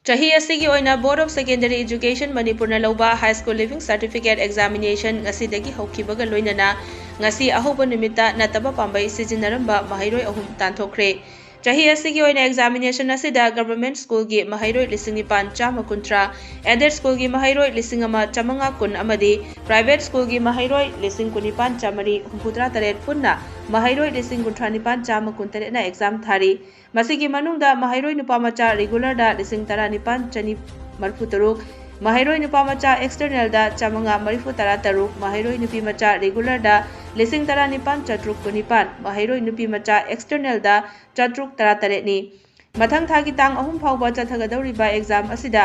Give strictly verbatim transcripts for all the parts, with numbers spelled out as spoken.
ꯆꯍꯤ ꯑꯁꯤꯒꯤ ꯑꯣꯏꯅ Board of Secondary Education ꯃꯅꯤꯄꯨꯔꯅ ꯂꯧꯕ High School Leaving Certificate Examination ꯉꯁꯤꯗꯒꯤ ꯍꯧꯈꯤꯕꯒ ꯂꯣꯏꯅꯅ ꯉꯁꯤ ꯑꯍꯧꯕ ꯅꯨꯃꯤꯠꯇ ꯅꯠꯇꯕ ꯄꯥꯝꯕꯩ ꯁꯤꯖꯤꯟꯅꯔꯝꯕ ꯃꯍꯩꯔꯣꯏ ꯑꯍꯨꯝ ꯇꯥꯟꯊꯣꯛꯈ꯭ꯔꯦ꯫ ꯆꯍꯤ ꯑꯁꯤꯒꯤ ꯑꯣꯏꯅ examination ꯑꯁꯤꯗ Government Schoolꯒꯤ ꯃꯍꯩꯔꯣꯏ ꯂꯤꯁꯤꯡ ꯅꯤꯄꯥꯟ ꯆꯥꯝꯃ ꯀꯨꯟꯊ꯭ꯔꯥ, Aided Schoolꯒꯤ ꯃꯍꯩꯔꯣꯏ ꯂꯤꯁꯤꯡ ꯑꯃ ꯆꯥꯃꯉꯥ ꯀꯨꯟ ꯑꯃꯗꯤ Private Schoolꯒꯤ ꯃꯍꯩꯔꯣꯏ ꯂꯤꯁꯤꯡ ꯀꯨꯟꯅꯤꯄꯥꯟ ꯆꯥꯃꯔꯤ ꯍꯨꯝꯐꯨꯇꯔꯥ ꯇꯔꯦꯠ ꯄꯨꯟꯅ ꯃꯍꯩꯔꯣꯏ ꯂꯤꯁꯤꯡ ꯀꯨꯟꯊ꯭ꯔꯥ ꯅꯤꯄꯥꯟ ꯆꯥꯝꯃ ꯀꯨꯟ ꯇꯔꯦꯠꯅ exam ꯊꯥꯔꯤ꯫ ꯃꯁꯤꯒꯤ ꯃꯅꯨꯡꯗ ꯃꯍꯩꯔꯣꯏ ꯅꯨꯄꯥ ꯃꯆꯥ regularꯗ ꯂꯤꯁꯤꯡ ꯇꯔꯥꯅꯤꯄꯥꯟ ꯆꯅꯤ ꯃꯔꯤꯐꯨ ꯇꯔꯨꯛ, ꯃꯍꯩꯔꯣꯏ ꯅꯨꯄꯥ ꯃꯆꯥ externalꯗ ꯆꯥꯃꯉꯥ ꯃꯔꯤꯐꯨ ꯇꯔꯥ ꯇꯔꯨꯛ, ꯃꯍꯩꯔꯣꯏ ꯅꯨꯄꯤ ꯃꯆꯥ regularꯗ ꯂꯤꯁꯤꯡ ꯇꯔꯥꯅꯤꯄꯥꯟ ꯆꯥꯇ꯭ꯔꯨꯛ ꯀꯨꯟꯅꯤꯄꯥꯟ, ꯃꯍꯩꯔꯣꯏ ꯅꯨꯄꯤ ꯃꯆꯥ externalꯗ ꯆꯥꯇ꯭ꯔꯨꯛ ꯇꯔꯥ ꯇꯔꯦꯠꯅꯤ꯫ ꯃꯊꯪ ꯊꯥꯒꯤ ꯇꯥꯡ ꯑꯍꯨꯝ ꯐꯥꯎꯕ ꯆꯠꯊꯒꯗꯧꯔꯤꯕ exam ꯑꯁꯤꯗ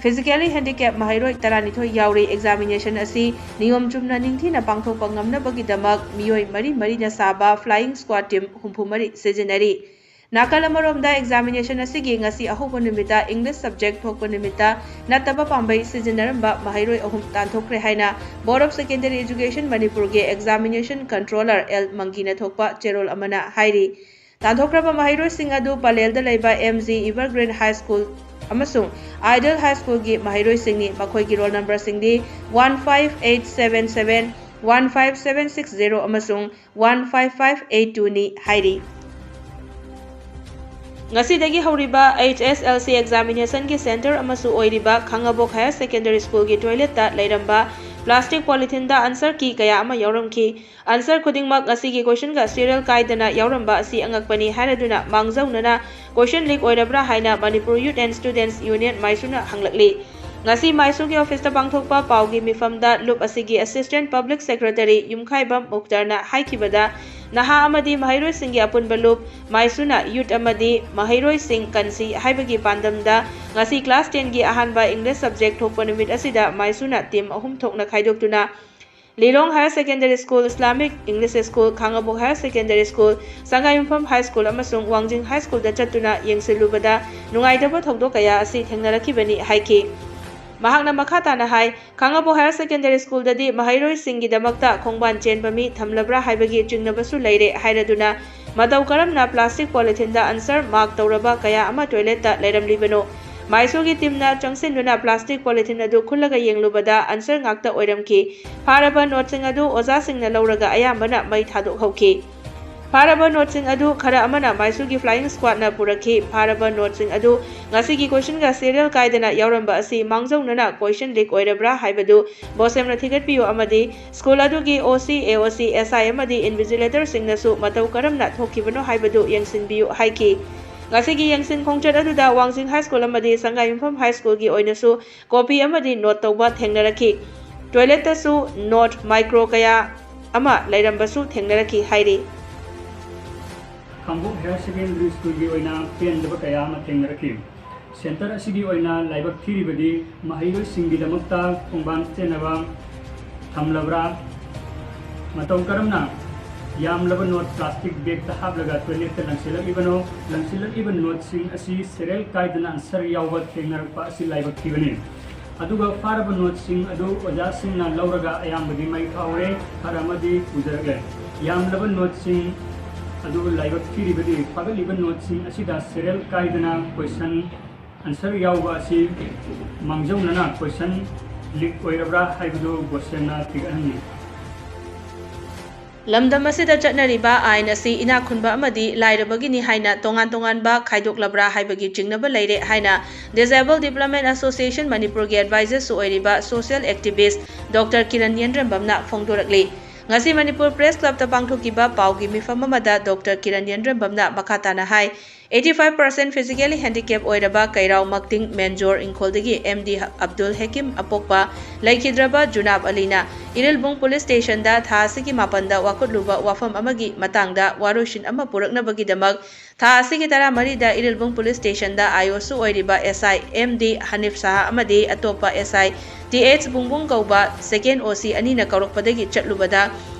physically handicap ꯃꯍꯩꯔꯣꯏ ꯇꯔꯥꯅꯤꯊꯣꯏ ꯌꯥꯎꯔꯤ꯫ Examination ꯑꯁꯤ ꯅꯤꯌꯣꯝ ꯆꯨꯝꯅ ꯅꯤꯡꯊꯤꯅ ꯄꯥꯡꯊꯣꯛꯄ ꯉꯝꯅꯕꯒꯤꯗꯃꯛ ꯃꯤꯑꯣꯏ ꯃꯔꯤ ꯃꯔꯤꯅ ꯁꯥꯕ flying squad team ꯍꯨꯝꯐꯨ ꯃꯔꯤ ꯁꯤꯖꯤꯟꯅꯔꯤ꯫ ꯅꯥꯀꯜ ꯑꯃꯔꯣꯝꯗ examination ꯑꯁꯤꯒꯤ ꯉꯁꯤ ꯑꯍꯧꯕ ꯅꯨꯃꯤꯠꯇ English subject ꯊꯣꯛꯄ ꯅꯨꯃꯤꯠꯇ ꯅꯠꯇꯕ ꯄꯥꯝꯕꯩ ꯁꯤꯖꯤꯟꯅꯔꯝꯕ ꯃꯍꯩꯔꯣꯏ ꯑꯍꯨꯝ ꯇꯥꯟꯊꯣꯛꯈ꯭ꯔꯦ ꯍꯥꯏꯅ Board of Secondary Education ꯃꯅꯤꯄꯨꯔꯒꯤ examination controller ꯑꯦꯜ ꯃꯪꯒꯤꯅ ꯊꯣꯛꯄ ꯆꯦꯔꯣꯜ ꯑꯃꯅ ꯍꯥꯏꯔꯤ꯫ ꯇꯥꯟꯊꯣꯛꯈ꯭ꯔꯕ ꯃꯍꯩꯔꯣꯏꯁꯤꯡ ꯑꯗꯨ ꯄꯂꯦꯜꯗ ꯂꯩꯕ M G Evergreen High School ꯑꯃꯁꯨꯡ Ideal High Schoolꯒꯤ ꯃꯍꯩꯔꯣꯏꯁꯤꯡꯅꯤ꯫ ꯃꯈꯣꯏꯒꯤ roll numberꯁꯤꯡꯗꯤ one five eight seven seven, one five seven six zero ꯑꯃꯁꯨꯡ one five five eight twoꯅꯤ ꯍꯥꯏꯔꯤ꯫ ꯉꯁꯤꯗꯒꯤ ꯍꯧꯔꯤꯕ H S L C examinationꯒꯤ center ꯑꯃꯁꯨ ꯑꯣꯏꯔꯤꯕ ꯈꯥꯉꯕꯣꯛ Higher Secondary Schoolꯒꯤ toiletꯇ ꯂꯩꯔꯝꯕ plastic polytheneꯗ answer key ꯀꯌꯥ ꯑꯃ ꯌꯥꯎꯔꯝꯈꯤ꯫ Answer ꯈꯨꯗꯤꯡꯃꯛ ꯉꯁꯤꯒꯤ questionꯒ serial ꯀꯥꯏꯗꯅ ꯌꯥꯎꯔꯝꯕ ꯑꯁꯤ ꯑꯉꯛꯄꯅꯤ ꯍꯥꯏꯔꯗꯨꯅ ꯃꯥꯡꯖꯧꯅꯅ question leak ꯑꯣꯏꯔꯕ꯭ꯔꯥ ꯍꯥꯏꯅ Manipur Youth and Students Union ꯃꯥꯏꯁꯨꯅ ꯍꯪꯂꯛꯂꯤ꯫ ꯉꯁꯤ ꯃꯥꯏꯁꯨꯒꯤ officeꯇ ꯄꯥꯡꯊꯣꯛꯄ ꯄꯥꯎꯒꯤ ꯃꯤꯐꯝꯗ ꯂꯨꯞ ꯑꯁꯤꯒꯤ Assistant Public Secretary ꯌꯨꯝꯈꯥꯏꯕꯝ ꯃꯨꯛꯇꯔꯅ ꯍꯥꯏꯈꯤꯕꯗ, ꯅꯍꯥ ꯑꯃꯗꯤ ꯃꯍꯩꯔꯣꯏꯁꯤꯡꯒꯤ ꯑꯄꯨꯟꯕ ꯂꯨꯞ, ꯃꯥꯏꯁꯨꯅ youth ꯑꯃꯗꯤ ꯃꯍꯩꯔꯣꯏꯁꯤꯡ ꯀꯟꯁꯤ ꯍꯥꯏꯕꯒꯤ ꯄꯥꯟꯗꯝꯗ ꯉꯁꯤ class tenꯒꯤ ꯑꯍꯥꯟꯕ English subject ꯊꯣꯛꯄ ꯅꯨꯃꯤꯠ ꯑꯁꯤꯗ ꯃꯥꯏꯁꯨꯅ team ꯑꯍꯨꯝ ꯊꯣꯛꯅ ꯈꯥꯏꯗꯣꯛꯇꯨꯅ ꯂꯤꯂꯣꯡ Higher Secondary School, Islamic English School, ꯈꯥꯉꯕꯣꯛ Higher Secondary School, ꯁꯉꯥꯏꯌꯨꯝꯐꯝ High School ꯑꯃꯁꯨꯡ ꯋꯥꯡꯖꯤꯡ High Schoolꯗ ꯆꯠꯇꯨꯅ ꯌꯦꯡꯁꯤꯜꯂꯨꯕꯗ ꯅꯨꯡꯉꯥꯏꯇꯕ ꯊꯧꯗꯣꯛ ꯀꯌꯥ ꯑꯁꯤ ꯊꯦꯡꯅꯔꯛꯈꯤꯕꯅꯤ ꯍꯥꯏꯈꯤ꯫ ꯃꯍꯥꯛꯅ ꯃꯈꯥ ꯇꯥꯅ ꯍꯥꯏ, ꯈꯥꯉꯕꯣꯛ Higher Secondary Schoolꯗꯗꯤ ꯃꯍꯩꯔꯣꯏꯁꯤꯡꯒꯤꯗꯃꯛꯇ ꯈꯣꯡꯕꯥꯟ ꯆꯦꯟꯕ ꯃꯤ ꯊꯝꯂꯕ꯭ꯔꯥ ꯍꯥꯏꯕꯒꯤ ꯆꯤꯡꯅꯕꯁꯨ ꯂꯩꯔꯦ ꯍꯥꯏꯔꯗꯨꯅ, ꯃꯇꯧ ꯀꯔꯝꯅ plastic polytheneꯗ answer mark ꯇꯧꯔꯕ ꯀꯌꯥ ꯑꯃ toiletꯇ ꯂꯩꯔꯝꯂꯤꯕꯅꯣ? ꯃꯥꯏꯁꯣꯒꯤ ꯇꯤꯝꯅ ꯆꯪꯁꯤꯟꯗꯨꯅ ꯄ꯭ꯂꯥꯁꯇꯤꯛ ꯄꯣꯂꯤꯊꯤꯟ ꯑꯗꯨ ꯈꯨꯜꯂꯒ ꯌꯦꯡꯂꯨꯕꯗ ꯑꯟꯁꯔ ꯉꯥꯛꯇ ꯑꯣꯏꯔꯝꯈꯤ꯫ ꯐꯥꯔꯕ ꯅꯣꯠꯁꯤꯡ ꯑꯗꯨ ꯑꯣꯖꯥꯁꯤꯡꯅ ꯂꯧꯔꯒ ꯑꯌꯥꯝꯕꯅ ꯃꯩ ꯊꯥꯗꯣꯛꯍꯧꯈꯤ꯫ ꯐꯥꯔꯕ ꯅꯣꯠꯁꯤꯡ ꯑꯗꯨ ꯈꯔ ꯑꯃꯅ ꯃꯥꯏꯁꯣꯒꯤ ꯐ꯭ꯂꯥꯏꯌꯤꯡ ꯁ꯭ꯀ꯭ꯋꯥꯗꯅ ꯄꯨꯔꯛꯈꯤ꯫ ꯐꯥꯔꯕ ꯅꯣꯠꯁꯤꯡ ꯑꯗꯨ ꯉꯁꯤꯒꯤ ꯀꯣꯏꯁꯟꯒ ꯁꯤꯔꯤꯌꯦꯜ ꯀꯥꯏꯗꯅ ꯌꯥꯎꯔꯝꯕ ꯑꯁꯤ ꯃꯥꯡꯖꯧꯅꯅ ꯀꯣꯏꯁꯟ ꯂꯤꯛ ꯑꯣꯏꯔꯕ꯭ꯔꯥ ꯍꯥꯏꯕꯗꯨ ꯕꯣꯁꯦꯝꯅ ꯊꯤꯒꯠꯄꯤꯌꯨ ꯑꯃꯗꯤ ꯁ꯭ꯀꯨꯜ ꯑꯗꯨꯒꯤ OC, AOC, SI ꯑꯃꯗꯤ ꯏꯟꯚꯤꯖꯤꯂꯦꯇꯔꯁꯤꯡꯅꯁꯨ ꯃꯇꯧ ꯀꯔꯝꯅ ꯊꯣꯛꯈꯤꯕꯅꯣ ꯍꯥꯏꯕꯗꯨ ꯌꯦꯡꯁꯤꯟꯕꯤꯌꯨ ꯍꯥꯏꯈꯤ꯫ ꯉꯁꯤꯒꯤ ꯌꯦꯡꯁꯤꯟ ꯈꯣꯡꯆꯠ ꯑꯗꯨꯗ ꯋꯥꯡꯖꯤꯡ ꯍꯥꯏ ꯁ꯭ꯀꯨꯜ ꯑꯃꯗꯤ ꯁꯉꯥꯏꯌꯨꯝꯐꯝ ꯍꯥꯏ ꯁ꯭ꯀꯨꯜꯒꯤ ꯑꯣꯏꯅꯁꯨ ꯀꯣꯄꯤ ꯑꯃꯗꯤ ꯅꯣꯠ ꯇꯧꯕ ꯊꯦꯡꯅꯔꯛꯈꯤ꯫ ꯇꯣꯏꯂꯦꯠꯇꯁꯨ ꯅꯣꯠ ꯃꯥꯏꯀ꯭ꯔꯣ ꯀꯌꯥ ꯑꯃ ꯂꯩꯔꯝꯕꯁꯨ ꯊꯦꯡꯅꯔꯛꯈꯤ ꯍꯥꯏꯔꯤ꯫ ꯈꯥꯡꯕꯣꯛ ꯍꯥꯌꯔ ꯁꯦꯀꯦꯟꯗꯔꯤ ꯁ꯭ꯀꯨꯜꯒꯤ ꯑꯣꯏꯅ ꯄꯦꯟꯗꯕ ꯀꯌꯥ ꯑꯃ ꯊꯦꯡꯅꯔꯛꯈꯤ꯫ ꯁꯦꯟꯇꯔ ꯑꯁꯤꯒꯤ ꯑꯣꯏꯅ ꯂꯥꯏꯕꯛ ꯊꯤꯔꯤꯕꯗꯤ ꯃꯍꯩꯔꯣꯏꯁꯤꯡꯒꯤꯗꯃꯛꯇ ꯈꯣꯡꯕꯥꯟ ꯆꯦꯟꯅꯕ ꯊꯝꯂꯕ꯭ꯔꯥ? ꯃꯇꯧ ꯀꯔꯝꯅ ꯌꯥꯝꯂꯕ ꯅꯣꯠ ꯄ꯭ꯂꯥꯁꯇꯤꯛ ꯕꯦꯒꯇ ꯍꯥꯞꯂꯒ ꯇꯣꯏꯂꯦꯠꯇ ꯂꯪꯁꯤꯜꯂꯛꯂꯤꯕꯅꯣ? ꯂꯪꯁꯤꯜꯂꯛꯂꯤꯕ ꯅꯣꯠꯁꯤꯡ ꯑꯁꯤ ꯁꯦꯔꯦꯜ ꯀꯥꯏꯗꯅ ꯑꯟꯁꯔ ꯌꯥꯎꯕ ꯊꯦꯡꯅꯔꯛꯄ ꯑꯁꯤ ꯂꯥꯏꯕꯛ ꯊꯤꯕꯅꯤ꯫ ꯑꯗꯨꯒ ꯐꯥꯔꯕ ꯅꯣꯠꯁꯤꯡ ꯑꯗꯨ ꯑꯣꯖꯥꯁꯤꯡꯅ ꯂꯧꯔꯒ ꯑꯌꯥꯝꯕꯗꯤ ꯃꯩ ꯊꯥꯍꯧꯔꯦ, ꯈꯔ ꯑꯃꯗꯤ ꯄꯨꯖꯔꯛꯂꯦ꯫ ꯌꯥꯝꯂꯕ ꯅꯣꯠꯁꯤꯡ ꯑꯗꯨ ꯂꯥꯏꯕꯛ ꯊꯤꯔꯤꯕꯗꯤ ꯐꯥꯒꯠꯂꯤꯕ ꯅꯣꯠꯁꯤꯡ ꯑꯁꯤꯗ ꯁꯦꯔꯦꯜ ꯀꯥꯏꯗꯅ ꯀꯣꯏꯁꯟ ꯑꯟꯁꯔ ꯌꯥꯎꯕ ꯑꯁꯤ ꯃꯥꯡꯖꯧꯅꯅ ꯀꯣꯏꯁꯟ ꯂꯤꯛ ꯑꯣꯏꯔꯕ꯭ꯔꯥ ꯍꯥꯏꯕꯗꯨ ꯕꯣꯁꯦꯝꯅ ꯊꯤꯒꯠꯍꯟꯂꯤ꯫ ꯂꯝꯗꯝ ꯑꯁꯤꯗ ꯆꯠꯅꯔꯤꯕ ꯑꯥꯏꯟ ꯑꯁꯤ ꯏꯅꯥꯛ ꯈꯨꯟꯕ ꯑꯃꯗꯤ ꯂꯥꯏꯔꯕꯒꯤꯅꯤ ꯍꯥꯏꯅ ꯇꯣꯉꯥꯟ ꯇꯣꯉꯥꯟꯕ ꯈꯥꯏꯗꯣꯛꯂꯕ꯭ꯔꯥ ꯍꯥꯏꯕꯒꯤ ꯆꯤꯡꯅꯕ ꯂꯩꯔꯦ ꯍꯥꯏꯅ Disabled Development Association ꯃꯅꯤꯄꯨꯔꯒꯤ ꯑꯦꯗꯚꯥꯏꯖꯔꯁꯨ ꯑꯣꯏꯔꯤꯕ ꯁꯣꯁꯤꯌꯦꯜ ꯑꯦꯛꯇꯤꯚꯤꯁ꯭ꯠ ꯗꯣꯛꯇꯔ ꯀꯤꯔꯟ ꯌꯦꯟꯗ꯭ꯔꯦꯝꯕꯝꯅ ꯐꯣꯡꯗꯣꯔꯛꯂꯤ꯫ ꯉꯁꯤ ꯃꯅꯤꯄꯨꯔ ꯄ꯭ꯔꯦꯁ ꯀ꯭ꯂꯕꯇ ꯄꯥꯡꯊꯣꯛꯈꯤꯕ ꯄꯥꯎꯒꯤ ꯃꯤꯐꯝ ꯑꯃꯗ ꯗꯣꯛꯇꯔ ꯀꯤꯔꯟ ꯌꯦꯟꯗ꯭ꯔꯦꯝꯕꯝꯅ ꯃꯈꯥ ꯇꯥꯅ ꯍꯥꯏ, eighty five percent physically handicap ꯑꯣꯏꯔꯕ ꯀꯩꯔꯥꯎ ꯃꯛꯇꯤꯡ ꯃꯦꯟꯖꯣꯔ ꯏꯪꯈꯣꯜꯗꯒꯤ ꯑꯦꯝ ꯗꯤ ꯑꯕꯗꯨꯜ ꯍꯦꯀꯤꯝ ꯑꯄꯣꯛꯄ ꯂꯩꯈꯤꯗ꯭ꯔꯕ ꯖꯨꯅꯥꯕ ꯑꯂꯤꯅ ꯏꯔꯤꯜꯕꯨꯡ ꯄꯨꯂꯤꯁ ꯁ꯭ꯇꯦꯁꯟꯗ ꯊꯥ ꯑꯁꯤꯒꯤ ꯃꯥꯄꯟꯗ ꯋꯥꯀꯠꯂꯨꯕ ꯋꯥꯐꯝ ꯑꯃꯒꯤ ꯃꯇꯥꯡꯗ ꯋꯥꯔꯣꯏꯁꯤꯟ ꯑꯃ ꯄꯨꯔꯛꯅꯕꯒꯤꯗꯃꯛ ꯊꯥ ꯑꯁꯤꯒꯤ ꯇꯔꯥꯃꯔꯤꯗ ꯏꯔꯤꯜꯕꯨꯡ ꯄꯨꯂꯤꯁ ꯁ꯭ꯇꯦꯁꯟꯗ ꯑꯥꯏ ꯑꯣꯁꯨ ꯑꯣꯏꯔꯤꯕ ꯑꯦꯁ ꯑꯥꯏ ꯑꯦꯝ ꯗꯤ ꯍꯅꯤꯐ ꯁꯥꯍ ꯑꯃꯗꯤ ꯑꯇꯣꯞꯄ ꯑꯦꯁ ꯑꯥꯏ ꯇꯤ ꯑꯩꯆ ꯕꯨꯡꯕꯨꯡ ꯀꯧꯕ ꯁꯦꯀꯦꯟ ꯑꯣ ꯁꯤ ꯑꯅꯤꯅ ꯀꯧꯔꯛꯄꯗꯒꯤ ꯆꯠꯂꯨꯕꯗ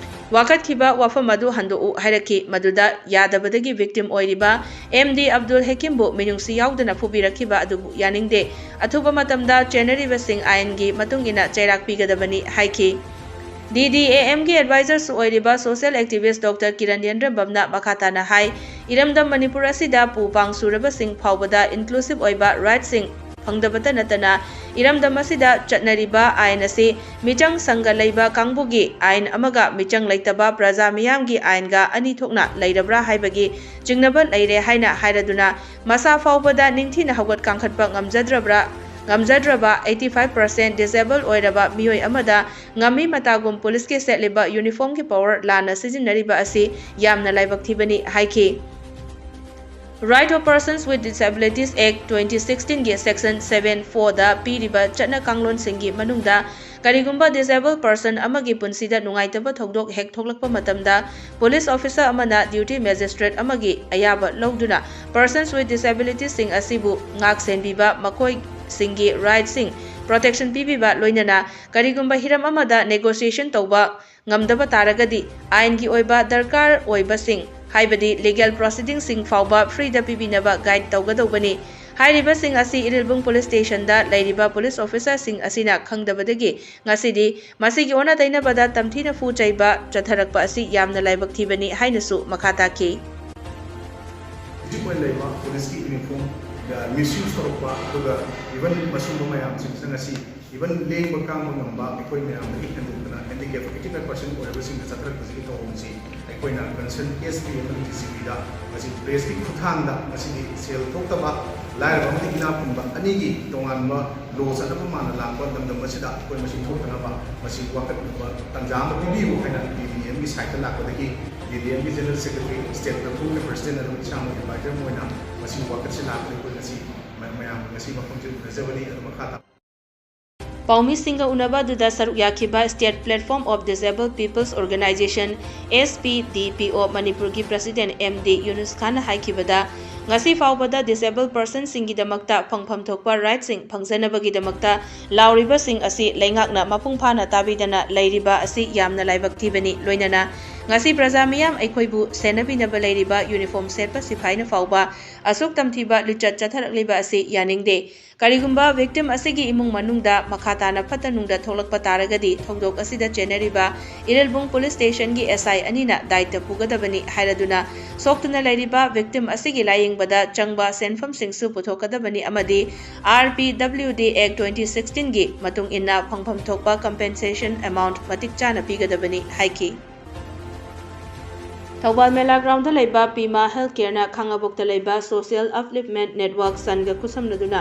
ꯋꯥꯀꯠꯈꯤꯕ ꯋꯥꯐꯝ ꯑꯗꯨ ꯍꯟꯗꯣꯛꯎ ꯍꯥꯏꯔꯛꯈꯤ꯫ ꯃꯗꯨꯗ ꯌꯥꯗꯕꯗꯒꯤ ꯚꯤꯛꯇꯤꯝ ꯑꯣꯏꯔꯤꯕ ꯑꯦꯝ ꯗꯤ ꯑꯕꯗꯨꯜ ꯍꯦꯀꯤꯝꯕꯨ ꯃꯤꯅꯨꯡꯁꯤ ꯌꯥꯎꯗꯅ ꯐꯨꯕꯤꯔꯛꯈꯤꯕ ꯑꯗꯨꯕꯨ ꯌꯥꯅꯤꯡꯗꯦ꯫ ꯑꯊꯨꯕ ꯃꯇꯝꯗ ꯆꯦꯟꯅꯔꯤꯕꯁꯤꯡ ꯑꯥꯏꯟꯒꯤ ꯃꯇꯨꯡ ꯏꯟꯅ ꯆꯩꯔꯥꯛ ꯄꯤꯒꯗꯕꯅꯤ ꯍꯥꯏꯈꯤ꯫ ꯗꯤ ꯗꯤ ꯑꯦ ꯑꯦꯝꯒꯤ ꯑꯦꯗꯚꯥꯏꯖꯔꯁꯨ ꯑꯣꯏꯔꯤꯕ ꯁꯣꯁꯤꯌꯦꯜ ꯑꯦꯛꯇꯤꯚꯤꯁ꯭ꯠ ꯗꯣꯛꯇꯔ ꯀꯤꯔꯟ ꯌꯦꯟꯗ꯭ꯔꯦꯝꯕꯝꯅ ꯃꯈꯥ ꯇꯥꯅ ꯍꯥꯏ, ꯏꯔꯝꯗꯝ ꯃꯅꯤꯄꯨꯔ ꯑꯁꯤꯗ ꯄꯨ ꯄꯥꯡ ꯁꯨꯔꯕꯁꯤꯡ ꯐꯥꯎꯕꯗ ꯏꯟꯀ꯭ꯂꯨꯁꯤꯚ ꯑꯣꯏꯕ ꯔꯥꯏꯠꯁꯤꯡ ꯐꯪꯗꯕꯇ ꯅꯠꯇꯅ, ꯏꯔꯝꯗꯝ ꯑꯁꯤꯗ ꯆꯠꯅꯔꯤꯕ ꯑꯥꯏꯟ ꯑꯁꯤ ꯃꯤꯆꯪ ꯁꯪꯒ ꯂꯩꯕ ꯀꯥꯡꯕꯨꯒꯤ ꯑꯥꯏꯟ ꯑꯃꯒ ꯃꯤꯆꯪ ꯂꯩꯇꯕ ꯄ꯭ꯔꯖꯥ ꯃꯤꯌꯥꯝꯒꯤ ꯑꯥꯏꯟꯒ ꯑꯅꯤ ꯊꯣꯛꯅ ꯂꯩꯔꯕ꯭ꯔꯥ ꯍꯥꯏꯕꯒꯤ ꯆꯤꯡꯅꯕ ꯂꯩꯔꯦ ꯍꯥꯏꯅ ꯍꯥꯏꯔꯗꯨꯅ, ꯃꯁꯥ ꯐꯥꯎꯕꯗ ꯅꯤꯡꯊꯤꯅ ꯍꯧꯒꯠ ꯀꯥꯡꯈꯠꯄ ꯉꯝꯖꯗ꯭ꯔꯕ꯭ꯔꯥ, ꯉꯝꯖꯗ꯭ꯔꯕ eighty five percent disabled ꯑꯣꯏꯔꯕ ꯃꯤꯑꯣꯏ ꯑꯃꯗ ꯉꯝꯃꯤ ꯃꯇꯥꯒꯨꯝ ꯄꯨꯂꯤꯁꯀꯤ ꯁꯦꯠꯂꯤꯕ ꯌꯨꯅꯤꯐꯣꯔꯝꯒꯤ ꯄꯋꯔ ꯂꯥꯟꯅ ꯁꯤꯖꯤꯟꯅꯔꯤꯕ ꯑꯁꯤ ꯌꯥꯝꯅ ꯂꯥꯏꯕꯛ ꯊꯤꯕꯅꯤ ꯍꯥꯏꯈꯤ꯫ Right of Persons with Disabilities Act twenty sixteen ꯒꯤ section seven four ꯗ ꯄꯤꯔꯤꯕ ꯆꯠꯅ ꯀꯥꯡꯂꯣꯟꯁꯤꯡꯒꯤ ꯃꯅꯨꯡꯗ, ꯀꯔꯤꯒꯨꯝꯕ disabled person ꯑꯃꯒꯤ ꯄꯨꯟꯁꯤꯗ ꯅꯨꯡꯉꯥꯏꯇꯕ ꯊꯧꯗꯣꯛ ꯍꯦꯛ ꯊꯣꯛꯂꯛꯄ ꯃꯇꯝꯗ, police officer ꯑꯃꯅ duty magistrate ꯑꯃꯒꯤ ꯑꯌꯥꯕ ꯂꯧꯗꯨꯅ persons with disabilities ꯁꯤꯡ ꯑꯁꯤꯕꯨ ꯉꯥꯛ ꯁꯦꯟꯕꯤꯕ, ꯃꯈꯣꯏꯁꯤꯡꯒꯤ right ꯁꯤꯡ protection ꯄꯤꯕꯤꯕ, ꯂꯣꯏꯅꯅ ꯀꯔꯤꯒꯨꯝꯕ ꯍꯤꯔꯝ ꯑꯃꯗ negotiation ꯇꯧꯕ ꯉꯝꯗꯕ ꯇꯥꯔꯒꯗꯤ, ꯑꯥꯏꯟꯒꯤ ꯑꯣꯏꯕ ꯗꯔꯀꯥꯔ ꯑꯣꯏꯕꯁꯤꯡ, ꯍꯥꯏꯕꯗꯤ legal proceeding ꯁꯤꯡ ꯐꯥꯎꯕ free ꯗ ꯄꯤꯕꯤꯅꯕ guide ꯇꯧꯒꯗꯧꯕꯅꯤ꯫ ꯍꯥꯏꯔꯤꯕꯁꯤꯡ ꯑꯁꯤ ꯏꯔꯤꯜꯕꯨꯡ police station ꯗ ꯂꯩꯔꯤꯕ police officer ꯁꯤꯡ ꯑꯁꯤꯅ ꯈꯪꯗꯕꯗꯒꯤ ꯉꯁꯤꯗꯤ ꯃꯁꯤꯒꯤ ꯑꯣꯟꯅ ꯇꯩꯅꯕꯗ ꯇꯝꯊꯤꯅ ꯐꯨ ꯆꯩꯕ ꯆꯠꯊꯔꯛꯄ ꯑꯁꯤ ꯌꯥꯝꯅ ꯂꯥꯏꯕꯛ ꯊꯤꯕꯅꯤ ꯍꯥꯏꯅꯁꯨ ꯃꯈꯥ ꯇꯥꯈꯤ꯫ ꯍꯧꯖꯤꯛ ꯑꯣꯏꯅ ꯂꯩꯕ ꯄꯨꯂꯤꯁꯀꯤ ꯌꯨꯅꯤꯐꯣꯔꯝ ꯃꯤꯁꯌꯨꯁ ꯇꯧꯔꯛꯄ, ꯑꯗꯨꯒ even ꯃꯁꯤꯒꯨꯝꯕ ꯃꯌꯥꯝꯁꯤꯡꯁꯤꯅ ꯉꯁꯤ even ꯂꯦꯡꯕ ꯀꯥꯡꯕ ꯉꯝꯕ ꯑꯩꯈꯣꯏ ꯃꯌꯥꯝꯗꯒꯤ ꯍꯦꯟꯗꯣꯛꯇꯅ handicap eighty five percent ꯑꯣꯏꯔꯕꯁꯤꯡꯗ ꯆꯠꯊꯔꯛꯄꯁꯤꯒꯤ ꯊꯧꯑꯣꯡꯁꯤ ꯑꯩꯈꯣꯏꯅ concern S P ꯑꯃꯗꯤ D C P ꯗ ꯉꯁꯤ ꯄ꯭ꯔꯦꯁꯀꯤ ꯈꯨꯠꯊꯥꯡꯗ ꯉꯁꯤꯗꯤ ꯁꯦꯜ ꯊꯣꯛꯇꯕ, ꯂꯥꯏꯔꯕ ꯑꯃꯗꯤ ꯏꯅꯥꯛ ꯈꯨꯟꯕ ꯑꯅꯤꯒꯤ ꯇꯣꯉꯥꯟꯕ ꯂꯣ ꯆꯠꯅꯕ ꯃꯥꯟꯅ ꯂꯥꯛꯄ ꯂꯝꯗꯝ ꯑꯁꯤꯗ ꯑꯩꯈꯣꯏ ꯃꯁꯤ ꯊꯣꯛꯇꯅꯕ ꯃꯁꯤ ꯋꯥꯀꯠꯅꯕ ꯇꯥꯟꯖꯥ ꯑꯃ ꯄꯤꯕꯤꯌꯨ ꯍꯥꯏꯅ B D M ꯒꯤ side ꯇ ꯂꯥꯛꯄꯗꯒꯤ B D M ꯒꯤ general secretary, state platform ꯒꯤ president, ꯑꯗꯨꯒ ꯏꯁꯥꯃꯛ advisor ꯑꯃ ꯑꯣꯏꯅ ꯃꯁꯤꯒꯤ ꯋꯥꯀꯠꯁꯤ ꯂꯥꯛꯄꯗ ꯑꯩꯈꯣꯏ ꯉꯁꯤ ꯃ-, ꯃꯌꯥꯝꯒ ꯉꯁꯤ ꯃꯐꯝꯁꯤꯗ ꯎꯅꯖꯕꯅꯤ꯫ ꯑꯗꯨ ꯃꯈꯥ ꯇꯥ- ꯄꯥꯎꯃꯤꯁꯤꯡꯒ ꯎꯅꯕ ꯑꯗꯨꯗ ꯁꯔꯨꯛ ꯌꯥꯈꯤꯕ State Platform of Disabled People's Organisation, S P D P O, ꯃꯅꯤꯄꯨꯔꯒꯤ president M D ꯌꯨꯅꯨꯁ ꯈꯥꯟꯅ ꯍꯥꯏꯈꯤꯕꯗ, ꯉꯁꯤ ꯐꯥꯎꯕꯗ disabled person ꯁꯤꯡꯒꯤꯗꯃꯛꯇ ꯐꯪꯐꯝ ꯊꯣꯛꯄ right ꯁꯤꯡ ꯐꯪꯖꯅꯕꯒꯤꯗꯃꯛꯇ ꯂꯥꯎꯔꯤꯕꯁꯤꯡ ꯑꯁꯤ ꯂꯩꯉꯥꯛꯅ ꯃꯄꯨꯡ ꯐꯥꯅ ꯇꯥꯕꯤꯗꯅ ꯂꯩꯔꯤꯕ ꯑꯁꯤ ꯌꯥꯝꯅ ꯂꯥꯏꯕꯛ ꯊꯤꯕꯅꯤ꯫ ꯂꯣꯏꯅꯅ ꯉꯁꯤ ꯄ꯭ꯔꯖꯥ ꯃꯤꯌꯥꯝ ꯑꯩꯈꯣꯏꯕꯨ ꯁꯦꯟꯅꯕꯤꯅꯕ ꯂꯩꯔꯤꯕ ꯌꯨꯅꯤꯐꯣꯔꯝ ꯁꯦꯠꯄ ꯁꯤꯐꯥꯏꯅ ꯐꯥꯎꯕ ꯑꯁꯨꯛ ꯇꯝꯊꯤꯕ ꯂꯤꯆꯠ ꯆꯠꯊꯔꯛꯂꯤꯕ ꯑꯁꯤ ꯌꯥꯅꯤꯡꯗꯦ꯫ ꯀꯔꯤꯒꯨꯝꯕ victim ꯑꯁꯤꯒꯤ ꯏꯃꯨꯡ ꯃꯅꯨꯡꯗ ꯃꯈꯥ ꯇꯥꯅ ꯐꯠꯇ ꯅꯨꯡꯗ ꯊꯣꯛꯂꯛꯄ ꯇꯥꯔꯒꯗꯤ ꯊꯧꯗꯣꯛ ꯑꯁꯤꯗ ꯆꯦꯟꯅꯔꯤꯕ ꯏꯔꯤꯜꯕꯨꯡ ꯄꯨꯂꯤꯁ ꯁ꯭ꯇꯦꯁꯟꯒꯤ S I ꯑꯅꯤꯅ ꯗꯥꯏꯇ ꯄꯨꯒꯗꯕꯅꯤ ꯍꯥꯏꯔꯗꯨꯅ ꯁꯣꯛꯇꯨꯅ ꯂꯩꯔꯤꯕ victim ꯑꯁꯤꯒꯤ ꯂꯥꯌꯦꯡꯕꯗ ꯆꯪꯕ ꯁꯦꯟꯐꯝꯁꯤꯡꯁꯨ ꯄꯨꯊꯣꯛꯀꯗꯕꯅꯤ ꯑꯃꯗꯤ R P W D Act twenty sixteen ꯒꯤ ꯃꯇꯨꯡ ꯏꯟꯅ ꯐꯪꯐꯝ ꯊꯣꯛꯄ compensation amount ꯃꯇꯤꯛ ꯆꯥꯅ ꯄꯤꯒꯗꯕꯅꯤ ꯍꯥꯏꯈꯤ꯫ ꯊꯧꯕꯥꯜ ꯃꯦꯂꯥ ꯒ꯭ꯔꯥꯎꯟꯗ ꯂꯩꯕ ꯄꯤꯃꯥ ꯍꯦꯜꯊ ꯀꯦꯌꯔꯅ ꯈꯥꯡꯉꯕꯣꯛꯇ ꯂꯩꯕ Social Upliftment Network ꯁꯟꯒ ꯈꯨꯠꯁꯝꯅꯗꯨꯅ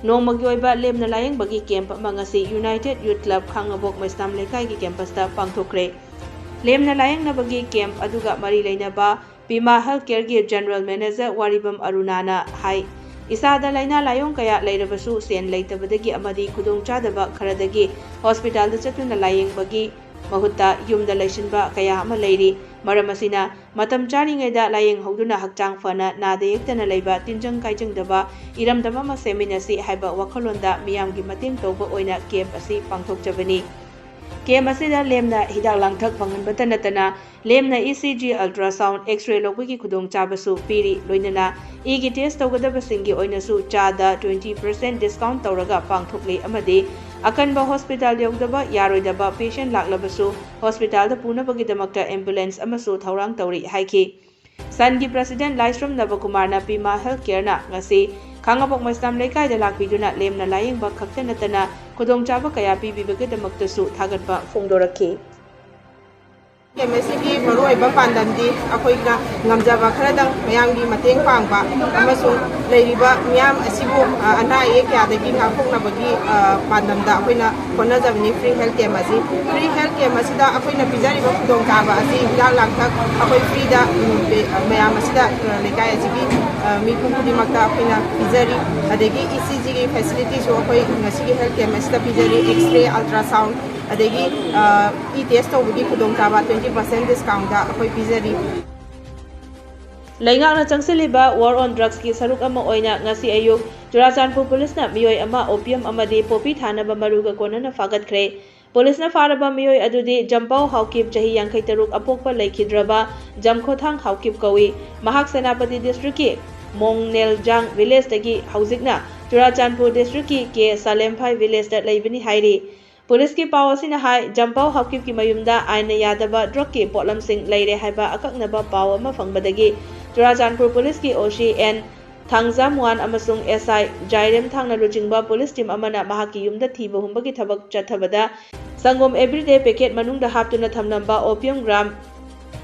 ꯅꯣꯡꯃꯒꯤ ꯑꯣꯏꯕ ꯂꯦꯝꯅ ꯂꯥꯌꯦꯡꯕꯒꯤ ꯀꯦꯝꯞ ꯑꯃ ꯉꯁꯤ United Youth Club ꯈꯥꯡꯉꯕꯣꯛ ꯃꯩꯁꯅꯥꯝ ꯂꯩꯀꯥꯏꯒꯤ ꯀꯦꯝꯄꯁꯇ ꯄꯥꯡꯊꯣꯛꯈ꯭ꯔꯦ꯫ ꯂꯦꯝꯅ ꯂꯥꯌꯦꯡꯅꯕꯒꯤ ꯀꯦꯝꯞ ꯑꯗꯨꯒ ꯃꯔꯤ ꯂꯩꯅꯕ ꯄꯤꯃꯥ ꯍꯦꯜꯊ ꯀꯦꯌꯔꯒꯤ ꯖꯦꯅꯔꯦꯜ ꯃꯦꯅꯦꯖꯔ ꯋꯥꯔꯤꯕꯝ ꯑꯔꯨꯅꯥꯅ ꯍꯥꯏ, ꯏꯁꯥꯗ ꯂꯥꯏꯅꯥ ꯂꯥꯏꯌꯣꯡ ꯀꯌꯥ ꯂꯩꯔꯕꯁꯨ ꯁꯦꯟ ꯂꯩꯇꯕꯗꯒꯤ ꯑꯃꯗꯤ ꯈꯨꯗꯣꯡꯆꯥꯗꯕ ꯈꯔꯗꯒꯤ ꯍꯣꯁꯄꯤꯇꯥꯜꯗ ꯆꯠꯇꯨꯅ ꯂꯥꯌꯦꯡꯕꯒꯤ ꯃꯍꯨꯠꯇ ꯌꯨꯝꯗ ꯂꯩꯁꯤꯟꯕ ꯀꯌꯥ ꯑꯃ ꯂꯩꯔꯤ꯫ ꯃꯔꯝ ꯑꯁꯤꯅ, ꯃꯇꯝ ꯆꯥꯔꯤꯉꯩꯗ ꯂꯥꯌꯦꯡꯍꯧꯗꯨꯅ ꯍꯛꯆꯥꯡ ꯐꯅ ꯅꯥꯗ ꯌꯦꯛꯇꯅ ꯂꯩꯕ, ꯇꯤꯟꯖꯪ ꯀꯥꯏꯖꯪꯗꯕ ꯏꯔꯝꯗꯝ ꯑꯃ ꯁꯦꯝꯃꯤꯟꯅꯁꯤ ꯍꯥꯏꯕ ꯋꯥꯈꯜꯂꯣꯟꯗ ꯃꯤꯌꯥꯝꯒꯤ ꯃꯇꯦꯡ ꯇꯧꯕ ꯑꯣꯏꯅ ꯀꯦꯝꯞ ꯑꯁꯤ ꯄꯥꯡꯊꯣꯛꯆꯕꯅꯤ꯫ ꯀꯦꯝꯞ ꯑꯁꯤꯗ ꯂꯦꯝꯅ ꯍꯤꯗꯥꯛ ꯂꯥꯡꯊꯛ ꯐꯪꯍꯟꯕꯇ ꯅꯠꯇꯅ ꯂꯦꯝꯅ E C G, ultrasound, X-ray ꯂꯧꯕꯒꯤ ꯈꯨꯗꯣꯡꯆꯥꯕꯁꯨ ꯄꯤꯔꯤ꯫ ꯂꯣꯏꯅꯅ ꯏꯒꯤ ꯇꯦꯁ ꯇꯧꯒꯗꯕꯁꯤꯡꯒꯤ ꯑꯣꯏꯅꯁꯨ ꯆꯥꯗ twenty percent discount ꯇꯧꯔꯒ ꯄꯥꯡꯊꯣꯛꯂꯤ ꯑꯃꯗꯤ ꯑꯀꯟꯕ ꯍꯣꯁꯄꯤꯇꯥꯜ ꯌꯧꯗꯕ ꯌꯥꯔꯣꯏꯗꯕ ꯄꯦꯁꯦꯟ ꯂꯥꯛꯂꯕꯁꯨ ꯍꯣꯁꯄꯤꯇꯥꯜꯗ ꯄꯨꯅꯕꯒꯤꯗꯃꯛꯇ ambulance ꯑꯃꯁꯨ ꯊꯧꯔꯥꯡ ꯇꯧꯔꯤ ꯍꯥꯏꯈꯤ꯫ ꯁꯟꯒꯤ president ꯂꯥꯏꯁ꯭ꯔꯝ ꯅꯕꯀꯨꯃꯥꯔꯅ ꯄꯤꯃꯥ ꯍꯦꯜꯊ ꯀꯦꯌꯔꯅ ꯉꯁꯤ ꯈꯥꯡꯉꯕꯣꯛ ꯃꯩꯁꯅꯥꯝ ꯂꯩꯀꯥꯏꯗ ꯂꯥꯛꯄꯤꯗꯨꯅ ꯂꯦꯝꯅ ꯂꯥꯌꯦꯡꯕ ꯈꯛꯇ ꯅꯠꯇꯅ ꯈꯨꯗꯣꯡꯆꯥꯕ ꯀꯌꯥ ꯄꯤꯕꯤꯕꯒꯤꯗꯃꯛꯇꯁꯨ ꯊꯥꯒꯠꯄ ꯐꯣꯡꯗꯣꯔꯛꯈꯤ꯫ ꯀꯦꯝꯞ ꯑꯁꯤꯒꯤ ꯃꯔꯨꯑꯣꯏꯕ ꯄꯥꯟꯗꯝꯗꯤ ꯑꯩꯈꯣꯏꯅ ꯉꯝꯖꯕ ꯈꯔꯗꯪ ꯃꯌꯥꯝꯒꯤ ꯃꯇꯦꯡ ꯄꯥꯡꯕ ꯑꯃꯁꯨꯡ ꯂꯩꯔꯤꯕ ꯃꯤꯌꯥꯝ ꯑꯁꯤꯕꯨ, ꯑ, ꯑꯅꯥ ꯑꯌꯦꯛ ꯀꯌꯥꯗꯒꯤ ꯉꯥꯛꯊꯣꯛꯅꯕꯒꯤ, ꯑ, ꯄꯥꯟꯗꯝꯗ ꯑꯩꯈꯣꯏꯅ ꯍꯣꯠꯅꯖꯕꯅꯤ free health camp ꯑꯁꯤ꯫ Free health camp ꯑꯁꯤꯗ ꯑꯩꯈꯣꯏꯅ ꯄꯤꯖꯔꯤꯕ ꯈꯨꯗꯣꯡꯆꯥꯕ ꯑꯁꯤ ꯍꯤꯗꯥꯛ ꯂꯥꯡꯊꯛ ꯑꯩꯈꯣꯏ freeꯗ, ꯎꯝ, ꯄꯦ-, ꯃꯌꯥꯝ ꯑꯁꯤꯗ, ꯑ, ꯂꯩꯀꯥꯏ ꯑꯁꯤꯒꯤ, ꯑ, ꯃꯤꯄꯨꯝ ꯈꯨꯗꯤꯡꯃꯛꯇ ꯑꯩꯈꯣꯏꯅ ꯄꯤꯖꯔꯤ꯫ ꯑꯗꯒꯤ E C Gꯒꯤ facilityꯁꯨ ꯑꯩꯈꯣꯏ ꯉꯁꯤꯒꯤ health camp ꯑꯁꯤꯗ ꯄꯤꯖꯔꯤ꯫ X-ray, ultrasound, ꯑꯗꯒꯤ, ꯑ, ꯏ ꯇꯦꯁ ꯇꯧꯕꯒꯤ ꯈꯨꯗꯣꯡꯆꯥꯕ twenty percent discountꯇ ꯑꯩꯈꯣꯏ ꯄꯤꯖꯔꯤ꯫ ꯂꯩꯉꯥꯛꯅ ꯆꯪꯁꯤꯜꯂꯤꯕ war on drugsꯀꯤ ꯁꯔꯨꯛ ꯑꯃ ꯑꯣꯏꯅ ꯉꯁꯤ ꯑꯌꯨꯛ ꯆꯨꯔꯥꯆꯥꯟꯄꯨꯔ ꯄꯨꯂꯤꯁꯅ ꯃꯤꯑꯣꯏ ꯑꯃ opium ꯑꯃꯗꯤ poppy ꯊꯥꯅꯕ ꯃꯔꯨꯒ ꯀꯣꯟꯅꯅ ꯐꯥꯒꯠꯈ꯭ꯔꯦ꯫ ꯄꯨꯂꯤꯁꯅ ꯐꯥꯔꯕ ꯃꯤꯑꯣꯏ ꯑꯗꯨꯗꯤ ꯖꯝꯄꯥꯎ ꯍꯥꯎꯀꯤꯞ, ꯆꯍꯤ ꯌꯥꯡꯈꯩ ꯇꯔꯨꯛ, ꯑꯄꯣꯛꯄ ꯂꯩꯈꯤꯗ꯭ꯔꯕ ꯖꯝꯈꯣꯊꯥꯡ ꯍꯥꯎꯀꯤꯞ ꯀꯧꯏ꯫ ꯃꯍꯥꯛ ꯁꯦꯅꯥꯄꯇꯤ district ꯀꯤ ꯃꯣꯡꯅꯦꯜꯖꯥꯡ village ꯇꯒꯤ ꯍꯧꯖꯤꯛꯅ ꯆꯨꯔꯥꯆꯥꯟꯄꯨꯔ district ꯀꯤ ꯀꯦ ꯁꯥꯂꯦꯝꯐꯥꯏ village ꯇ ꯂꯩꯕꯅꯤ ꯍꯥꯏꯔꯤ꯫ ꯄꯨꯂꯤꯁꯀꯤ ꯄꯥꯎ ꯑꯁꯤꯅ ꯍꯥꯏ, ꯖꯝꯄꯥꯎ ꯍꯥꯎꯀꯤꯞꯀꯤ ꯃꯌꯨꯝꯗ ꯑꯥꯏꯟꯅ ꯌꯥꯗꯕ drug ꯀꯤ ꯄꯣꯠꯂꯝꯁꯤꯡ ꯂꯩꯔꯦ ꯍꯥꯏꯕ ꯑꯀꯛꯅꯕ ꯄꯥꯎ ꯑꯃ ꯐꯪꯕꯗꯒꯤ ꯆꯨꯔꯥꯆꯥꯟꯄꯨꯔ ꯄꯨꯂꯤꯁꯀꯤ O C N ꯊꯥꯡꯖꯥꯝꯋꯥꯟ ꯑꯃꯁꯨꯡ S I ꯖꯥꯏꯔꯦꯝꯊꯥꯡꯅ ꯂꯨꯆꯤꯡꯕ ꯄꯨꯂꯤꯁ team ꯑꯃꯅ ꯃꯍꯥꯛꯀꯤ ꯌꯨꯝꯗ ꯊꯤꯕ ꯍꯨꯝꯕꯒꯤ ꯊꯕꯛ ꯆꯠꯊꯕꯗ ꯁꯪꯒꯣꯝ everyday packet ꯃꯅꯨꯡꯗ ꯍꯥꯞꯇꯨꯅ ꯊꯝꯂꯝꯕ opium gram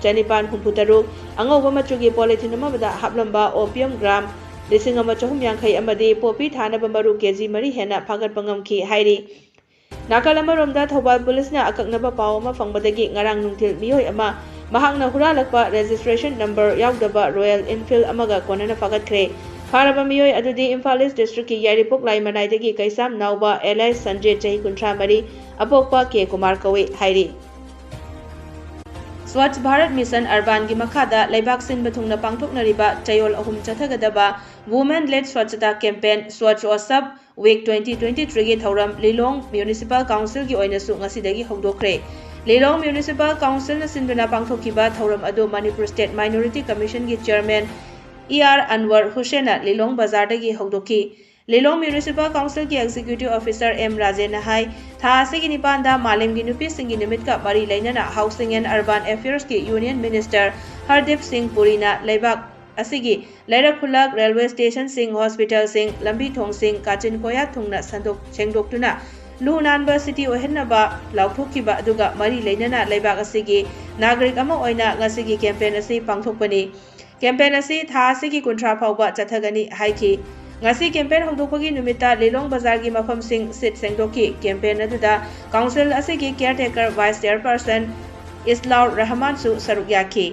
ꯆꯅꯤꯄꯥꯟ ꯍꯨꯝꯐꯨ ꯇꯔꯨꯛ, ꯑꯉꯧꯕ ꯃꯆꯨꯒꯤ polythene ꯑꯃꯗ ꯍꯥꯞꯂꯝꯕ opium gram ꯂꯤꯁꯤꯡ ꯑꯃ ꯆꯍꯨꯝ ꯌꯥꯡꯈꯩ ꯑꯃꯗꯤ poppy ꯊꯥꯅꯕ ꯃꯔꯨ K G ꯃꯔꯤ ꯍꯦꯟꯅ ꯐꯥꯒꯠꯄ ꯉꯝꯈꯤ ꯍꯥꯏꯔꯤ꯫ ꯅꯥꯀꯜ ꯑꯃꯔꯣꯝꯗ ꯊꯧꯕꯥꯜ ꯄꯨꯂꯤꯁꯅ ꯑꯀꯛꯅꯕ ꯄꯥꯎ ꯑꯃ ꯐꯪꯕꯗꯒꯤ ꯉꯔꯥꯡ ꯅꯨꯡꯊꯤꯜ ꯃꯤꯑꯣꯏ ꯑꯃ ꯃꯍꯥꯛꯅ ꯍꯨꯔꯥꯜꯂꯛꯄ registration number ꯌꯥꯎꯗꯕ Royal Enfield ꯑꯃꯒ ꯀꯣꯟꯅꯅ ꯐꯥꯒꯠꯈ꯭ꯔꯦ꯫ ꯐꯥꯔꯕ ꯃꯤꯑꯣꯏ ꯑꯗꯨꯗꯤ ꯏꯝꯐꯥꯜ East district ꯀꯤ ꯌꯥꯏꯔꯤꯄꯣꯛ ꯂꯥꯏꯃꯅꯥꯏꯗꯒꯤ ꯀꯩꯁꯥꯝ ꯅꯥꯎꯕ alias ꯁꯟꯖꯤꯠ, ꯆꯍꯤ ꯀꯨꯟꯊ꯭ꯔꯥ ꯃꯔꯤ, ꯑꯄꯣꯛꯄ ꯀꯦ ꯀꯨꯃꯥꯔ ꯀꯧꯏ ꯍꯥꯏꯔꯤ꯫ Swachh Bharat Mission Urban ꯒꯤ ꯃꯈꯥꯗ ꯂꯩꯕꯥꯛ ꯁꯤꯟꯕ ꯊꯨꯡꯅ ꯄꯥꯡꯊꯣꯛꯅꯔꯤꯕ ꯆꯌꯣꯜ ꯑꯍꯨꯝ ꯆꯠꯊꯒꯗꯕ Women Led Swachhata Campaign, Swachhotsav Week twenty twenty-three ꯒꯤ ꯊꯧꯔꯝ ꯂꯤꯂꯣꯡ Municipal Council ꯒꯤ ꯑꯣꯏꯅꯁꯨ ꯉꯁꯤꯗꯒꯤ ꯍꯧꯗꯣꯛꯈ꯭ꯔꯦ꯫ ꯂꯤꯂꯣꯡ Municipal Council ꯅ ꯁꯤꯟꯗꯨꯅ ꯄꯥꯡꯊꯣꯛꯈꯤꯕ ꯊꯧꯔꯝ ꯑꯗꯨ ꯃꯅꯤꯄꯨꯔ State Minority Commission ꯒꯤ Chairman E R Anwar Hussain ꯅ ꯂꯤꯂꯣꯡ ꯕꯖꯥꯔꯗꯒꯤ ꯍꯧꯗꯣꯛꯈꯤ꯫ ꯂꯤꯂꯣꯡ Municipal Council ꯒꯤ Executive Officer M ꯔꯥꯖꯦꯟꯅ ꯍꯥꯏ, ꯊꯥ ꯑꯁꯤꯒꯤ ꯅꯤꯄꯥꯟꯗ ꯃꯥꯂꯦꯝꯒꯤ ꯅꯨꯄꯤꯁꯤꯡꯒꯤ ꯅꯨꯃꯤꯠꯀ ꯃꯔꯤ ꯂꯩꯅꯅ Housing and Urban Affairs ꯀꯤ Union Minister ꯍꯔꯗꯤꯞ ꯁꯤꯡ ꯄꯨꯔꯤꯅ ꯂꯩꯕꯥꯛ ꯑꯁꯤꯒꯤ ꯂꯩꯔꯛ ꯈꯨꯜꯂꯛ, railway station ꯁꯤꯡ, hospital ꯁꯤꯡ, ꯂꯝꯕꯤ ꯊꯣꯡꯁꯤꯡ ꯀꯥꯆꯤꯟ ꯀꯣꯌꯥ ꯊꯨꯡꯅ ꯁꯟꯗꯣꯛ-, ꯁꯦꯡꯗꯣꯛꯇꯨꯅ ꯂꯨ ꯅꯥꯟꯕ city ꯑꯣꯏꯍꯟꯅꯕ ꯂꯥꯎꯊꯣꯛꯈꯤꯕ ꯑꯗꯨꯒ ꯃꯔꯤ ꯂꯩꯅꯅ ꯂꯩꯕꯥꯛ ꯑꯁꯤꯒꯤ ꯅꯥꯒꯔꯤꯛ ꯑꯃ ꯑꯣꯏꯅ ꯉꯁꯤꯒꯤ campaign ꯑꯁꯤ ꯄꯥꯡꯊꯣꯛꯄꯅꯤ꯫ Campaign ꯑꯁꯤ ꯊꯥ ꯑꯁꯤꯒꯤ ꯀꯨꯟꯊ꯭ꯔꯥ ꯐꯥꯎꯕ ꯆꯠꯊꯒꯅꯤ ꯍꯥꯏꯈꯤ꯫ ꯉꯁꯤ campaign ꯍꯧꯗꯣꯛꯄꯒꯤ ꯅꯨꯃꯤꯠꯇ ꯂꯤꯂꯣꯡ ꯕꯖꯥꯔꯒꯤ ꯃꯐꯝꯁꯤꯡ ꯁꯤꯠ ꯁꯦꯡꯗꯣꯛꯈꯤ꯫ Campaign ꯑꯗꯨꯗ council ꯑꯁꯤꯒꯤ caretaker vice chairperson ꯏꯁꯂꯥꯎ ꯔꯍꯃꯥꯟꯁꯨ ꯁꯔꯨꯛ ꯌꯥꯈꯤ꯫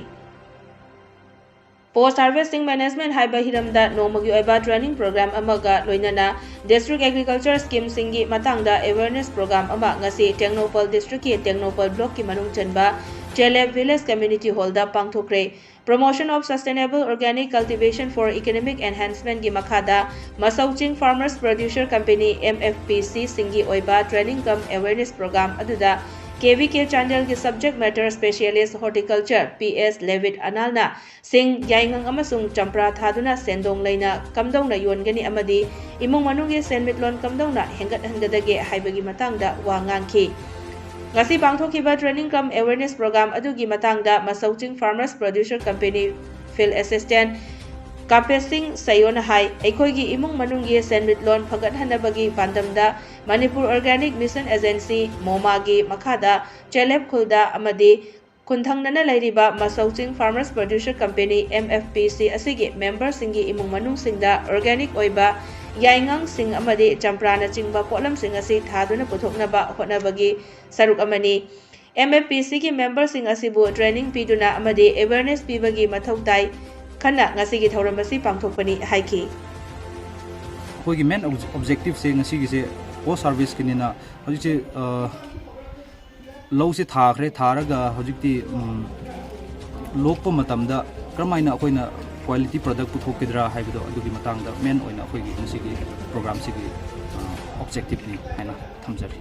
Post Harvesting Management ꯍꯥꯏꯕ ꯍꯤꯔꯝꯗ ꯅꯣꯡꯃꯒꯤ ꯑꯣꯏꯕ training program ꯑꯃꯒ ꯂꯣꯏꯅꯅ district agriculture scheme ꯁꯤꯡꯒꯤ ꯃꯇꯥꯡꯗ awareness program ꯑꯃ ꯉꯁꯤ ꯇꯦꯡꯅꯧꯄꯜ district ꯀꯤ ꯇꯦꯡꯅꯧꯄꯜ block ꯀꯤ ꯃꯅꯨꯡ ꯆꯟꯕ ꯆꯦꯂꯦꯞ Village Community Hall the ꯄꯥꯡꯊꯣꯛꯈ꯭ꯔꯦ꯫ Promotion of Sustainable Organic Cultivation for Economic Enhancement ꯒꯤ ꯃꯈꯥꯗ ꯃꯁꯧ ꯆꯤꯡ Farmers Producer Company, M F P C, ꯁꯤꯡꯒꯤ ꯑꯣꯏꯕ training cum awareness program ꯑꯗꯨꯗ K V K ꯆꯥꯟꯗꯦꯜꯒꯤ subject matter specialist horticulture P S Levitt Anal ꯅ ꯁꯤꯡ, ꯌꯥꯏꯉꯪ ꯑꯃꯁꯨꯡ ꯆꯝꯄ꯭ꯔꯥ ꯊꯥꯗꯨꯅ ꯁꯦꯟꯗꯣꯡ ꯂꯩꯅ ꯀꯝꯗꯧꯅ ꯌꯣꯟꯒꯅꯤ ꯑꯃꯗꯤ ꯏꯃꯨꯡ ꯃꯅꯨꯡꯒꯤ ꯁꯦꯟꯃꯤꯠꯂꯣꯟ ꯀꯝꯗꯧꯅ ꯍꯦꯟꯒꯠꯍꯟꯒꯗꯒꯦ ꯍꯥꯏꯕꯒꯤ ꯃꯇꯥꯡꯗ ꯋꯥ ꯉꯥꯡꯈꯤ꯫ ꯉꯁꯤ ꯄꯥꯡꯊꯣꯛꯈꯤꯕ training cum awareness program ꯑꯗꯨꯒꯤ ꯃꯇꯥꯡꯗ ꯃꯁꯧ ꯆꯤꯡ Farmers Producer Company Field Assistant ꯀꯥꯄꯦꯁ ꯁꯤꯡ ꯁꯌꯣꯅ ꯍꯥꯏ, ꯑꯩꯈꯣꯏꯒꯤ ꯏꯃꯨꯡ ꯃꯅꯨꯡꯒꯤ ꯁꯦꯟꯃꯤꯠꯂꯣꯟ ꯐꯒꯠꯍꯟꯅꯕꯒꯤ ꯄꯥꯟꯗꯝꯗ ꯃꯅꯤꯄꯨꯔ Organic Mission Agency, ꯃꯣꯃꯥꯒꯤ ꯃꯈꯥꯗ ꯆꯦꯂꯦꯞ ꯈꯨꯜꯗ ꯑꯃꯗꯤ ꯈꯨꯟꯊꯪꯅꯅ ꯂꯩꯔꯤꯕ ꯃꯁꯧ ꯆꯤꯡ Farmers Producer Company, M F P C, ꯑꯁꯤꯒꯤ member ꯁꯤꯡꯒꯤ ꯏꯃꯨꯡ ꯃꯅꯨꯡꯁꯤꯡꯗ organic ꯑꯣꯏꯕ ꯌꯥꯏꯉꯪꯁꯤꯡ ꯑꯃꯗꯤ ꯆꯝꯄ꯭ꯔꯥꯅꯆꯤꯡꯕ ꯄꯣꯠꯂꯝꯁꯤꯡ ꯑꯁꯤ ꯊꯥꯗꯨꯅ ꯄꯨꯊꯣꯛꯅꯕ ꯍꯣꯠꯅꯕꯒꯤ ꯁꯔꯨꯛ ꯑꯃꯅꯤ꯫ M F P C ꯒꯤ member ꯁꯤꯡ ꯑꯁꯤꯕꯨ training ꯄꯤꯗꯨꯅ ꯑꯃꯗꯤ awareness ꯄꯤꯕꯒꯤ ꯃꯊꯧ ꯇꯥꯏ ꯈꯟꯅ ꯉꯁꯤꯒꯤ ꯊꯧꯔꯝ ꯑꯁꯤ ꯄꯥꯡꯊꯣꯛꯄꯅꯤ ꯍꯥꯏꯈꯤ꯫ ꯑꯩꯈꯣꯏꯒꯤ main objective ꯁꯦ ꯉꯁꯤꯒꯤꯁꯦ post harvest ꯀꯤꯅꯤꯅ ꯍꯧꯖꯤꯛꯁꯦ, ꯑ, ꯂꯧꯁꯦ ꯊꯥꯈ꯭ꯔꯦ, ꯊꯥꯔꯒ ꯍꯧꯖꯤꯛꯇꯤ, ꯎꯝ, ꯂꯣꯛꯄ ꯃꯇꯝꯗ ꯀꯔꯝꯍꯥꯏꯅ ꯑꯩꯈꯣꯏꯅ quality product ꯄꯨꯊꯣꯛꯀꯗ꯭ꯔꯥ ꯍꯥꯏꯕꯗꯣ, ꯑꯗꯨꯒꯤ ꯃꯇꯥꯡꯗ main ꯑꯣꯏꯅ ꯑꯩꯈꯣꯏꯒꯤ ꯉꯁꯤꯒꯤ program ꯁꯤꯒꯤ, ꯑ, objective ꯅꯤ ꯍꯥꯏꯅ ꯊꯝꯖꯔꯤ꯫